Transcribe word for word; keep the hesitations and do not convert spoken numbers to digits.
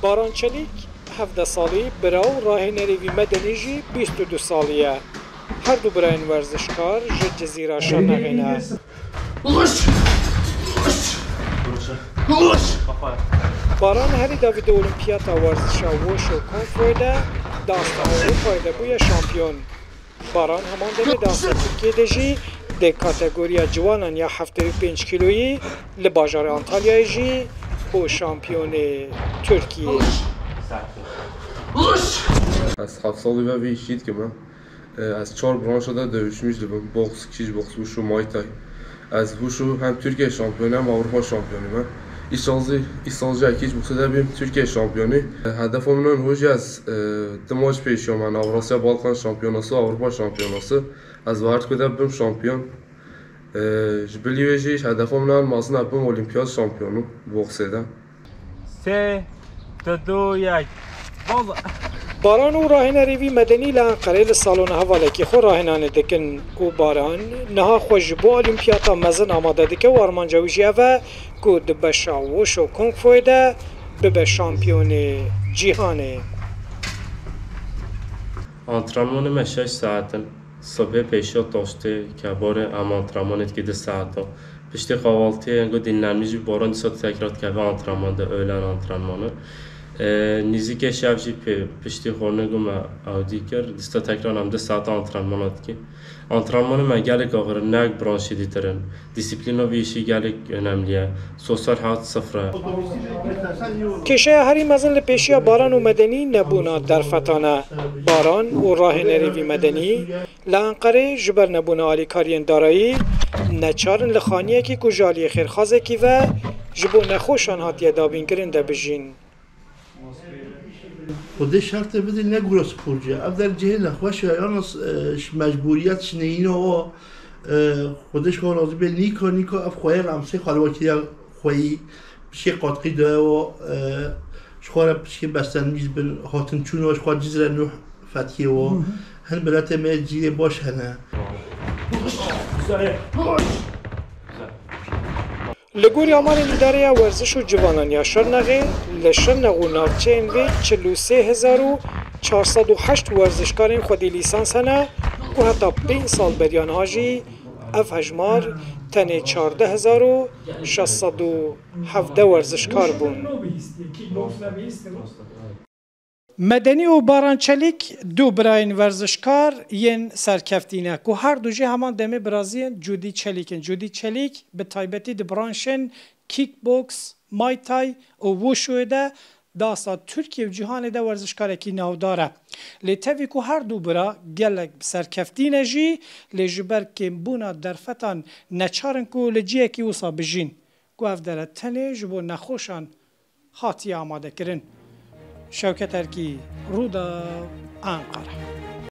Baran Çelîk, hevdeh salî, bira û rahênerê vî medenî jî bîst û du salî ye. Her du birayên werzişkar ji Cizîra Şirnexê ne. Baran herî dawî di Olimpiyata Werzişa Wushu Kung Fu de di asta Ewropayê de bûye şampiyon. Baran heman demê di asta Tirkiyê de jî di kategoriya ciwanan ya heftê û pênc kîloyî li bajarê Antalyayê jî bû şampiyonê Tirkiyê. Ez heft salî ve vî îşî dikim. Ez çar branşa de dövüşmüş dibim. Boks, kickboks, wushu, muay thai. Ez wushu hem Türkiye şampiyonu hem Avrupa şampiyonu me. Îsal jî, îsal jî kickboksê de bîm Türkiye şampiyonu. Hedefo min hû jî ez, e, di maç pêşiya me Avrasya Balkan şampiyonası, Avrupa şampiyonası. Ez wert ku de bim şampiyon. E, ji bilî wê jî hedefo min an mazin e bim olimpiyat şampiyonu boksê de. Sê, di du, yek. Baza. Baran û rahênerê vî medenî li Enqerê li salona hevalekî xwe rahênanê dikin û Baran niha xwe ji bo Olimpiyata mezin amade dike û armanca wî jî ev e ku di beşa Wushu Kung Fuê de bibe şampiyonê cîhanê. Antrenmanê me şeş saet in. Sibhê pêşiya taştê kebarê em antrenmanê dikî du saetan. Piştî qevaltiyê, yanî dinlenmiş bî, Baran dîsa tekrar dikeve antrenman de, öğlen antrenmanı. E, nîzîkê şev jî pê, piştî xwarinê ku me ewdî kir, dîsa tekrar em du saet antrenmana dikî. Antrenmanê me gelek axir in, ne wek branşê dîtir in. Dîsîplîna vî îşî gelek önemli ye. Sosyal hayat sifir e. Kêşeya herî mezin li pêşiya Baran û Medenî nebûna derfetan e. Baran û rahênerê vî medenî li Enqerê ji ber nebûna alîkariyên darayî neçar in li xaniyekî ku ji aliyê xêrxazekî ve ji bo nexweşan hatiye dabînkirin de bijîn. Xwedê şertê bidî ne gura sporcu ye. Ev der cihê nexweş e, yalnız, e, ji mecburiyet, ji neyîna wa, e, Xwedê ji xwe razî be, nîka nîka ev xweyê remsê xwe li we kiriye xweyî, pişkê qatqî daye wa, e, ji xwe re pişkê bestenmîz bin, hatin çûn wa ji xwe Cizre Nuh fethiye wa. Hin miletê me cîrê baş hene. Li gorî amarên Îdareya Werziş û Civanan ya Şirnexê, li Şirnex û navçeyên vê çil û sê hezar û çar sed û heşt werzişkarên xwedî lîsans hene ku heta pênc sal beriya niha jî ev hejmar tenê çardeh hezar û şeş sed û hevdeh werzişkar bûn. Medenî û Baran Çelîk du birayên werzişkar yên serkeftî ne ku her du jî heman demê biraziyên Cudî Çelîk in. Cudî Çelîk bi taybetî di branşên kickboks, muay thai û wushuê de di asta Tirkiye û cîhanê de werzişkarekî navdar e. Lê tevî ku her du bira gelek bi serkeftî ne jî, lê ji ber kêmbûna derfetan neçar in ku li cihekî wisa bijîn. Ku ev dere tenê ji bo nexweşan hatiye amadekirin. Şewket Erkî, Rûdaw, Enqere.